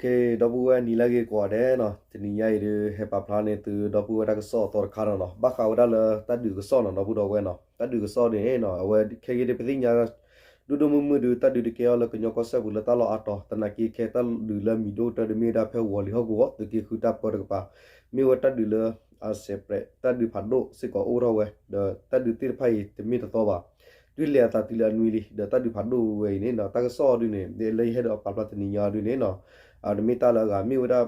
ဒီပုၢ်ဝဲၢ်နံၤလၢအဂ့ၤကိးဂၤဒဲးနီၤ, တနံၤညါအံၤဒုး ဟဲပာ်ဖျါန့ၢ်သုဒီပုၢ်ဝဲၢ်တၢ်ကစီၣ်အသီတခါနီၤနီၤ, ဘၣ်ဃးဝဲဒၣ်လၢတၢ်ဒုးကစီၣ်နီၤ ဒီပုၢ်ဒီဝဲၢ်နီၤ, တၢ်ဒုးကစီၣ်န့ၣ်နီၤ အဝဲခဲအံၤဒုးပသ့ၣ်ညါ ဒိၣ်ဒိၣ်မုၢ်မုၢ်ဒုး တၢ်ဒုးတကဲထီၣ်လၢကညီကီၢ်စဲၣ်ပူၤလၢတၢ်လီၢ်အါတီၤ, သနာ်က့ခဲတၢ်ဒုးလၢမံၤဒိၣ်ကတၢၢ်ဒုးမ့ၢ်ဝဲဒၣ်ဖဲဝီၤလံၤဟီၣ်ကဝီၤ သုးက့ဃုတၢ်ပၢတကပၤ, မ့ၢ်ဝဲတၢ်ဒုးလၢအစဲးပြဲး တၢ်ဒုးဖးဒိၣ်စ့ၢ်ကီးအိၣ်ထီၣ်ဝဲ, ဒီးတၢ်ဒုးသ့ၣ်တဖၣ်အံၤတမ့ၢ်တသီဘၣ်, တုၤလဲၤအသးတုၤလၢအနွံလံ, ဒီးတၢ်ဒုးဖးဒိၣ်ဝဲအံၤန့ၣ်နီၤ တၢ်ကစီၣ်အီၤဒုးန့ၣ် လၢယဟဲဒီးပာ်ဖျါတနံၤညါအီၤဒုးန့ၣ်နီၤ အတမ့ၢ်တၢ်လၢအဂၤ မ့ၢ်ဝဲဒၣ်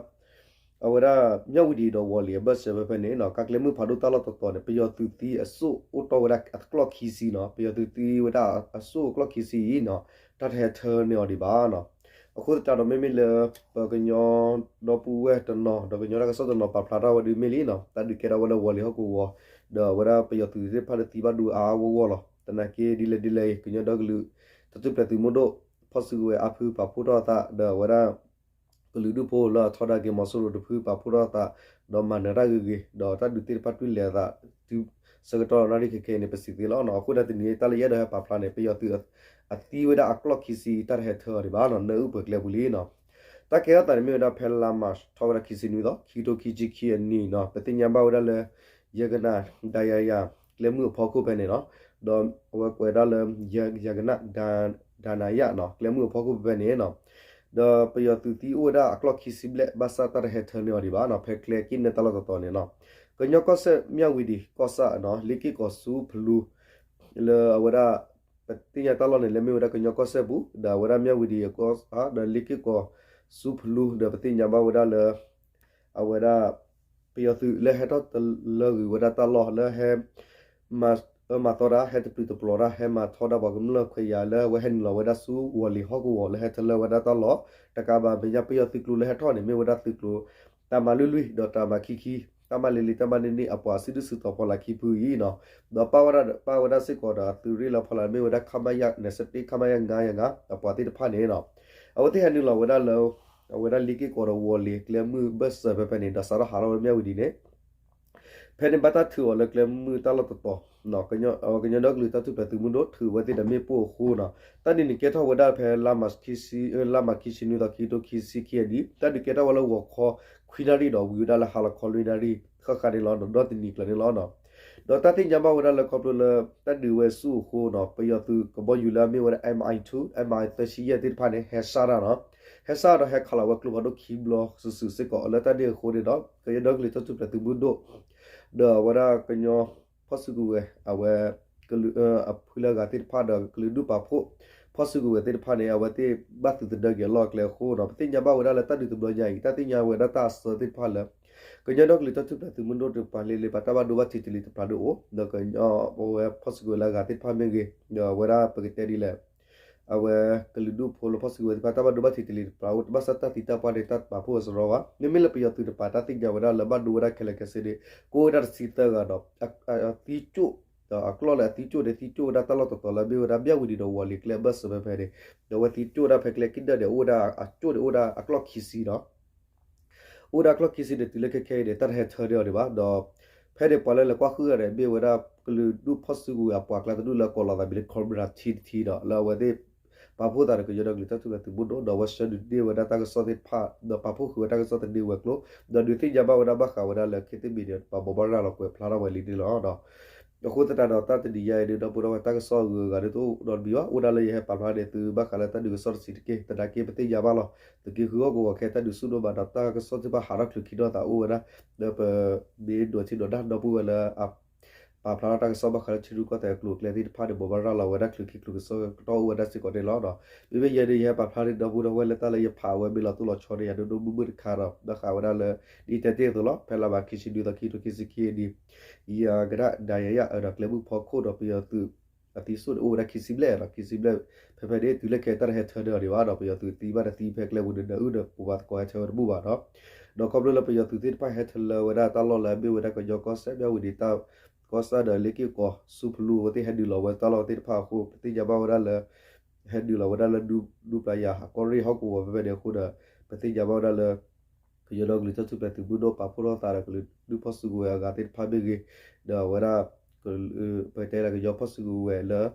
အဝဲဒၣ် မၠၣ်ဝံၤဒံးဒီးဝီၤလံၤအဘၢၣ်စၢၤဖဲဖဲန့ၣ်နီၤ ကါကျဲမုၢ်ဖးဒိၣ်တၢ်လီၢ်တတီၤန့ၣ် ပယီၤသုးသံအစိၣ်အိၣ်တီၢ်ဝဲဒၣ်အကျီၢ်ခံဆံနီၤ, ပယီၤသုးသံဝဲဒၣ်အစိၣ်အကျီၢ်ခံဆံအံၤနီၤ တၢ်တဟဲထၢန့ၢ်အီၤဒံးဘၣ်နီၤ, အဃိသတးဒီးမ့မ့ၢ်လၢ ပကညီဒီပုၢ်ဝဲၢ်တနီၤ ဒီးကညီတၢ်ကစီၣ်တနီၤပာ်ဖျါထီၣ်ဝဲဒုးမ့ၢ်လံနီၤ တၢ်ဒုးကဲထီၣ်ဝဲလၢဝီၤလံၤဟီၣ်ကဝီၤ, ဒီးအဝဲဒၣ်ပယီၤသုးသ့ၣ်တဖၣ်ဒုးသံဘၣ်ဒိအါအါဂီၢ်ဂီၢ်လီၤ, သနာ်က့ဒ်လဲၣ်ဒ်လဲၣ်အံၤ ကညီဒီကလုာ်တၢ်ထူၣ်ဖျဲးသုးမုၢ်ဒိၣ် ဖီၣ်စုကဝဲၤအါဖုပာ်ဖှိၣ်ထီၣ်အသး ဒီးအဝဲဒၣ် ကလုာ်ဒူၣ်ဖိလၢအထီဒါက့ၤမီၤစိရိၤတဖုပာ်ဖှိၣ်ထီၣ်အသး ဒီးမၤနၢၤတၢ်ဂ့ၤဂ့ၤ ဒီးတၢ်ဒုးသ့ၣ်တဖၣ်တွံၢ်လဲၤအသး တုၤဆၢကတီၢ်နၣ်ရံၣ်ခဲခဲအံၤန့ၣ် ပစံးသ့လီၤနီၤ, အဃိဒၣ်တနံၤအံၤတၢ်လၢယအဲၣ်ဒိးဟဲပာ်ဖျါန့ၣ် ပယီၤသုးအသံဝဲဒၣ်အကျီၢ်ခံဆံ တၢ်တဟဲထၢအီၤဒံးဘၣ်နီၤ နၢအုၣ်ပှဲၤကျဲပူၤလံနီၤ, တၢ်ကဲထီၣ်သးန့ၣ်မ့ၢ်ဝဲဒၣ်ဖဲလါမးထီၣ်ဝဲဒၣ်ခံဆံနွံသီ ခံကထိခံဆံခံအနံၤနီၤ ပသ့ၣ်ညါဘၣ်ဝဲဒၣ်လၢ ယဲၢ်ကနၣ် ဒၤယၤယၤ ကျဲမုၢ်အဖီခိၣ်ဖဲန့ၣ်နီၤ, ဒီးအဝဲကွဲးဒၣ်လၢ ယဲၢ်ကနၣ် ဒၤနၤယၣ်နီၤ ကျဲမုၢ်အဖီခိၣ်ဖဲဖဲန့ၣ်နီၤ, ဒီးပယီၤသုးသံအိၣ်ဝဲဒၣ်အကျီၢ်ခံဆံဘျဲၣ် ဘၣ်ဆၣ်တၢ်တဟဲထၢန့ၢ်အီၤဒံးဘၣ်နီၤ ဖဲကျဲကံၣ်နၢတၢ်လီၢ်တတီၤန့ၣ်နီၤ, ကညီကီၢ်စဲၣ် မၠၣ်ဝံၤဒံးကီၢ်ဆၣ်နီၤ လ့က့ၢ်ကီၤဆူဖလူ လၢအဝဲဒၣ် ပသ့ၣ်ညါတၢ်လီၢ်န့ၣ် လၢမ့ၢ်ဝဲဒၣ်ကညီကီၢ်စဲၣ်ပူၤ ဒီးအဝဲဒၣ်မၠၣ်ဝံၤဒံးကီၢ်ဆၣ် ဒီးလ့က့ၢ်ကီၤဆူဖလူ ဒီးပသ့ၣ်ညါဘၣ်ဝဲဒၣ်လၢ အဝဲဒၣ် ပယီၤသုးလၢဟဲထီၣ်တလၢဂ့ၤဝဲဒၣ်တၢ်လီၢ်လၢဟဲ မၤအၢမၤသီတၢ် ဟဲတပျုာ်တပျီၤတၢ် ဟဲမၤထီဒါပှၤကမျၢၢ်ခွဲးယာ်လၢအဝဲဟဲနုာ်လီၤဝဲဒၣ်ဆူဝီၤလံၤဟီၣ်ကဝီၤလၢဟဲထီၣ်လၢဝဲဒၣ်တၢ်လီၢ် တကးဘၣ်မဲာ်ညါ ပယီၤသုးကျိၤလၢဟဲထီၣ်န့ၣ် မ့ၢ်ဝဲဒၣ်သုးကျိၤ တၢ်မၤလွံၢ်လွံၢ် ဒီးတၢ်မၤခံခံ တၢ်မၤလ့လ့ တၢ်မၤန့ၢ်န့ၢ် အပှၤစုဒုၣ်စုတီၤဖီလာ်ခံဖုအံၤနီၤ, ဒီးပၣ်ဝဲဒၣ် ပၣ်ဝဲဒၣ်စ့ၢ်ကီးဒီးအသုးရ့ၣ်လီၤဖီလာ်မ့ၢ်ဝဲဒၣ် ခမရ နှစ်ဆယ့်တစ် ခမရ ငါးရာငါး အပှၤသ့ၣ်တဖၣ်န့ၣ်နီၤ, အဝဲသ့ၣ်ဟဲနုာ်လီၤဝဲဒၣ်လၢ အဝဲဒၣ်လ့က့ၢ်ကီးဒီးဝီၤလ့ၤကျဲမုၢ်ဘၢၣ်စၢၤဖဲဖဲန့ၣ် ဒီးစးထီၣ်ဟးထီၣ်ဝဲမၠၣ်ဝံၤဒံးန့ၣ် ဖဲန့ၣ်ဘၣ်တၢ်ထုးအီၤလၢကျဲမုၢ်တၢ်လီၢ်တတီၤ, ကညီဒီကလုာ်တၢ်ထူၣ်ဖျဲးသုးမုၢ်ဒိၣ်ထုးဝဲသ့ၣ်ဒီးမ့ၣ်ပိၢ်အဃိနီၤ, တၢ်ဒ်န့ၣ်ကဲထီၣ်ဝဲဒၣ်ဖဲ လါမးခံဆံနွံသီ ခံကထိခံဆံခံအနံၤ တၢ်ဒုးကဲထီၣ်ဝဲလၢဂီၤခီခွံနၣ်ရံၣ်ဒီးဝံၤဝဲဒၣ်လၢဟါလီၤခီလွံၢ်နၣ်ရံၣ် ဃၣ်ဃၣ်န့ၣ်လီၤ ဒီးဒီတနံၤကျၢၤန့ၣ်လီၤ. ဒီးတၢ်သ့ၣ်ညါဘၣ်ဝဲဒၣ်လၢခီဖျိလၢတၢ်ဒုးဝဲဆူအဃိနီၤ ပယီၤသုးကဘီယူၤလၢအမ့ၢ်ဝဲဒၣ် MI two MI သၢဆံယဲၢ်သ့ၣ်တဖၣ်န့ၣ် ဟဲစၢ်တၢ်နီၤ, ဟဲစၢ်ဒီးဟဲခးလီၤဝဲကျိဖးဒိၣ်ခံဘျီစုာ်စုာ်စ့ၢ်ကီး လၢတၢ်န့ၣ်အဃိန့ၣ်ဒီး ကညီဒီကလုာ်တၢ်ထူၣ်ဖျဲးသုးမုၢ်ဒိၣ် ဒီးအဝဲဒၣ်ကညီဖီၣ်စုကဝဲၤ အဝဲ ကလုာ်အဖုလၢအဂၤသ့ၣ်တဖၣ်ဒီးကလုာ်ဒူၣ်ပာ်ဖှိၣ် ဖီၣ်စုကဝဲၤသ့ၣ်တဖၣ်န့ၣ် အဝဲသ့ၣ်ဘၣ်သုးသဒၢက့ၤအလီၢ်အကျဲအဃိနီၤ ပသ့ၣ်ညါဘၣ်ဝဲဒၣ်လၢတၢ်ဒုးတဘျီညါအံၤ တၢ်သ့ၣ်ညါဝဲဒၣ်တၢ်အစၢသ့ၣ်တဖၣ်လၢ ကညီဒီကလုာ်တၢ်ထူၣ်ဖျဲးသုးမုၢ်ဒိၣ်တပၤလ့လ့ပၤ တၢ်ဘၣ်ဒိဘၣ်ထံးတလံၤတပၤဒိၣ်အိၣ် ဒီးကညီအဝဲဖီၣ်စုကဝဲၤလၢအဂၤသ့ၣ်တဖၣ်မ့ၢ်ဂ့ၤ ဒီးအဝဲဒၣ်ပကတဲဒ်လဲၣ် အဝဲကလုာ်ဒူၣ်ဖိလၢဖီၣ်စုကဝဲၤသ့ၣ်တဖၣ် တၢ်ဘၣ်ဒိဘၣ်ထံးတလံၤတပၤအိၣ် ဘၣ်ဆၣ်တၢ်သံတၢ်ပှၢ်န့ၣ် တၢ်ပာ်ဖှိၣ်အစရီဘၣ် မ့မ့ၢ်လၢပယီၤသုးတပၤ တၢ်သ့ၣ်ညါဝဲဒၣ်လၢဘၣ်ဒိဝဲဒၣ်ခဲလၢာ်ခဲဆ့န့ၣ် ကအိၣ်ဝဲဒၣ်တဆံသၢဂၤဒီး အသံကၠိၣ် ဒီးအကျီၢ်လၢအသံကၠိၣ်န့ၣ် သံကၠိၣ်ဝဲဒၣ်တၢ်လီၢ်တတီၤလၢအမ့ၢ်ဝဲဒၣ် မၠၣ်ဝံၤဒံးဒီးဝီၤလ့ၤကျဲအဘၢၣ်စၢၤဖဲဖဲန့ၣ် ဒီးအဝဲသံကၠိၣ်ဝဲဒၣ်ဖဲကျဲကံၣ်ဒၢၣ်န့ၣ် အိၣ်ဝဲဒၣ်အကၠိၣ်န့ၣ် အိၣ်ဝဲဒၣ်အကျီၢ်ခံဆံဒီး အိၣ်ဝဲဒၣ်ကျီၢ်ခံဆံန့ၣ် တုၤလၢခဲခဲအံၤန့ၣ် တၢ်တဟဲထၢဒံးအီၤဒံးဘၣ်ဒီး ဖဲန့ၣ်ပှၤလၢလဲၤကွၢ်ဃုာ်ဂၤန့ၣ် မ့ၢ်ဝဲဒၣ်ကလုာ်ဒူၣ်ဖီၣ်စုကဝဲၤအပှၤကျါတဒူၣ်လၢကိးလီၤသးဘၣ်လၢ Cobra ထံတထံဒီး လၢအဝဲသ့ၣ် ပာ်ဖှိၣ်သးဒီးကညီဒီကလုာ်တၢ်ထူၣ်ဖျဲးသုးမုၢ်ဒိၣ် ဒီးအဝဲဆှၢဒုးန့ၢ်ဝဲဒၣ်တၢ်ကစီၣ်သ့ၣ်တဖၣ် ဒီးပာ်ဖှိၣ်ဃုာ်ဝဲတၢ်ကစီၣ်တဒ့ဝဲၤကျိၤ ဒီးဒုးသ့ၣ်ညါဘၣ်ဝဲဒၣ်ဘၣ်ဃးဝဲဒၣ်လၢ ခေတ်သစ်မီဒီယာ ပာ်ဘိးဘၣ်ရၤလီၤကွဲးဖျါထီၣ်ဝဲလံန့ၣ်လီၤ. အဃိသတးဒီးတၢ်တနံၤညါအံၤဒုး ဒီပုၢ်ဒီဝဲၢ် တၢ်ကစီၣ်အဂုၤအဂၤဒုးတအိၣ်ဒီးတမံၤဘၣ် အိၣ်ဒၣ်လၢယဟဲပာ်ဖျါန့ၢ်သုဘၣ်ဃးလၢတၢ်ဒုးကစီၣ်တဆံးတက့ၢ် သနာ်က့ပသ့ၣ်ညါဘၣ်လီၤ. သုးက့ဃုဟီၣ်ကဝီၤခဲအံၤ တၢ်ဒုးဆူၣ်ဒိၣ်ဘၣ်ဒီးတၢ်ကစီၣ်သ့ၣ်တဖၣ်ဟးထီၣ်ချုးခံဒီသးအိၣ်ဝဲဒၣ် ဒီးပမ့ၢ်ဒိးထံဒိးဒၣ် ဒီပုၢ်ဝဲၢ်လၢအ ပာ်ဖျါထီၣ်တၢ်ကစီၣ်ဘၣ်ဃးလၢထံရူၢ်ကီၢ်သဲးအကျိၤအကျဲသ့ၣ်တဖၣ်န့ၣ် ဘိးဘၣ်ရၤလီၤဝဲဒၣ်ချုးခံချုးကစီၣ်ကတီၢ်အိၣ်ဝဲဒၣ်စ့ၢ်ကီးန့ၣ်လီၤ. မ့မ့ၢ်ယဲဒုး ယဟဲပာ်ဖျါန့ၢ်ဒီပုၢ်ဒီဝဲၢ်လၢတၢ်လၢယဖးဝဲမ့ၢ်လီၤတိၢ်လီၤဆီန့ၣ် ယဒိၣ်ဒိၣ်မုၢ်မုၢ်တခါဒီး ဘၣ်ဃးဝဲဒၣ်လၢ ဒ်တဲတ့ၢ်အသိးလီၤ ဖဲလါမးခံဆံနွံသီ ခံကထိခံဆံခံအနံၤ ယကဒၣ်ဒၤယၤယၤအၢဒီးကျဲမုၢ်ဖီခိၣ်ဒီးပယီၤသုး အသံစိၣ်န့ၣ်အိၣ်ဝဲဒၣ်ခံဆံဘျဲၣ်ဒီး ခံဆံဘျဲၣ် ဖဲဖဲန့ၣ် တုၤလၢခဲတၢ်တဟဲထၢဒံးအီၤဒံးဘၣ်ဒီး ပယီၤသုးသံဘၣ်တသံဖဲကျဲပူၤန့ၣ် နၢအုၣ်ဒီးပူၤဘၣ်သကိးဟဲထၢဝဲတဘူၣ်ဘၣ်ဒီး ဒီးခီဖျိလၢပယီၤသုးသ့ၣ်တဖၣ်ဟဲထၢလၢဝဲဒၣ်တၢ်လီၢ်လၢအမ့ၢ်ဝဲဒၣ်ကညီကီၢ်စဲၣ် မၠၣ်ဝံၤဒံးတၢ် ကီၢ်စဲၣ်ဒီးလ့က့ၢ်ကီၤဆူဖလူအဝဲသ့ၣ်ဟဲဒုးလီၤဝဲတၢ်လီၢ်သ့ၣ်တဖၣ်အဃိ ပသ့ၣ်ညါဘၣ်ဝဲဒၣ်လၢ ဟဲဒုးလီၤဝဲဒၣ်လၢဒူပျၤယၤအကီၢ်ရ့ၣ်ဟီၣ်ကဝီၤဖဲဖဲန့ၣ်အဃိဒီး ပသ့ၣ်ညါဘၣ်ဝဲဒၣ်လၢ ကညီဒီကလုာ်တၢ်ထူၣ်ဖျဲးသုးမုၢ်ဒိၣ်ပာ်ဖှိၣ်ထီၣ်သးဒီးကလုာ်ဒူၣ်ဖီၣ်စုကဝဲၤအဂၤသ့ၣ်တဖၣ်မ့ၢ်ဂ့ၤ ဒီးအဝဲဒၣ် ပတဲလၢကညီဖီၣ်စုကဝဲၤလၢ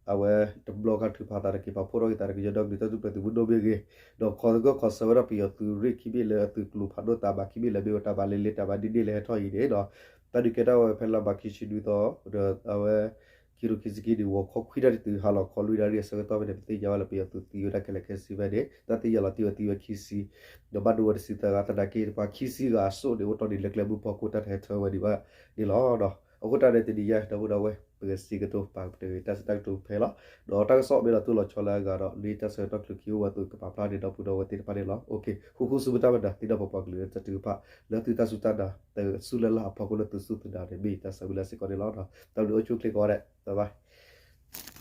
အဝဲတဘျီခါထုးဖးသးတက့ၢ် ပာ်ဖှိၣ်ထီၣ်က့ၤသးဒီးကညီဒီကလုာ်တၢ်ထူၣ်ဖျဲးသုးမုၢ်ဒိၣ်မ့ၢ်ဂ့ၤ, ဒီးခီသဂၢၢ်ခီဆၢဝဲဒၣ်ပယီၤသုးရ့ၣ်ခံဘ့ၣ်လၢအသုးကျိၤဖးဒိၣ်တၢ်ဘၣ်ခံဘ့ၣ်လၢအမ့ၢ်ဝဲတၢ်ဘၣ်လ့လ့ တၢ်ဘၣ်ဒ့ဒ့ၣ်လၢဟဲထီၣ်အံၤန့ၣ်ဒီး တၢ်ဒုးကဲထီၣ်ဝဲဖဲလါမးခံဆံနွံသီ ဒီးအဝဲ ခံကထိခံဆံခံန့ၣ် ဂီၤခီခွံနၣ်ရံၣ်တုၤဟါလီၤခီလွံနၣ်ရံၣ်အဆၢကတီၢ်ဖဲန့ၣ် ပသ့ၣ်ညါဘၣ်လၢပယီၤသုးသံဝဲဒၣ်ခဲလၢာ်ခဲဆ့ဖဲန့ၣ် တၢ်သ့ၣ်ညါလီၤတံၢ်ဝဲသံဝဲခံဆံ ဒီးဘၣ်ဒိဝဲတဆံသၢဂၤ သနာ်က့တပှၤခံဆံဂၤအစိၣ်န့ၣ် အိၣ်တီၢ်ဒံးလၢကျဲမုၢ်ဖီခိၣ် တၢ်တဟဲထၢဝဲဒံးဘၣ်န့ၣ်လီၤ. အဃိတၢ်န့ၣ်တနံၤညါ ဒီပုၢ်ဒီဝဲၢ် ပကစံးကတိၤပာ်ကတၢၢ်တၢ်စံးတၢ်ကတိၤဖဲလီၤ. ဒီးတၢ်ကစီၣ်မ့ၢ်လီၤတိၢ်လီၤဆီလၢအဂၤဒီး လၢတၢ်ဆၢကတီၢ်ချုးခံအိၣ်ဝဲအသိး ကပာ်ဖျါန့ၢ်ဒီပုၢ်ဒီဝဲၢ်သ့ၣ်တဖၣ်န့ၣ်လီၤ. ဃူဃူဆူမုၢ်တၢ်မတၤ သ့ၣ်နီၣ်ပပှၤကလုာ်လၢတၢ်ထုကဖၣ် လၢသုတၢ်စူၢ်တၢ်နာ် တဆူလၢ်လၢ်အဖီခိၣ်လၢသုစူၢ်သုနာ်န့ၣ် မ့ၢ်ယတၢ်ဆၢမုၢ်လၢ်စ့ၢ်ကီးန့ၣ်လီၤ. တၢ်ဘျုးအိၣ်ဆူၣ်အိၣ်ချ့ကိးဂၤဒဲး bye bye.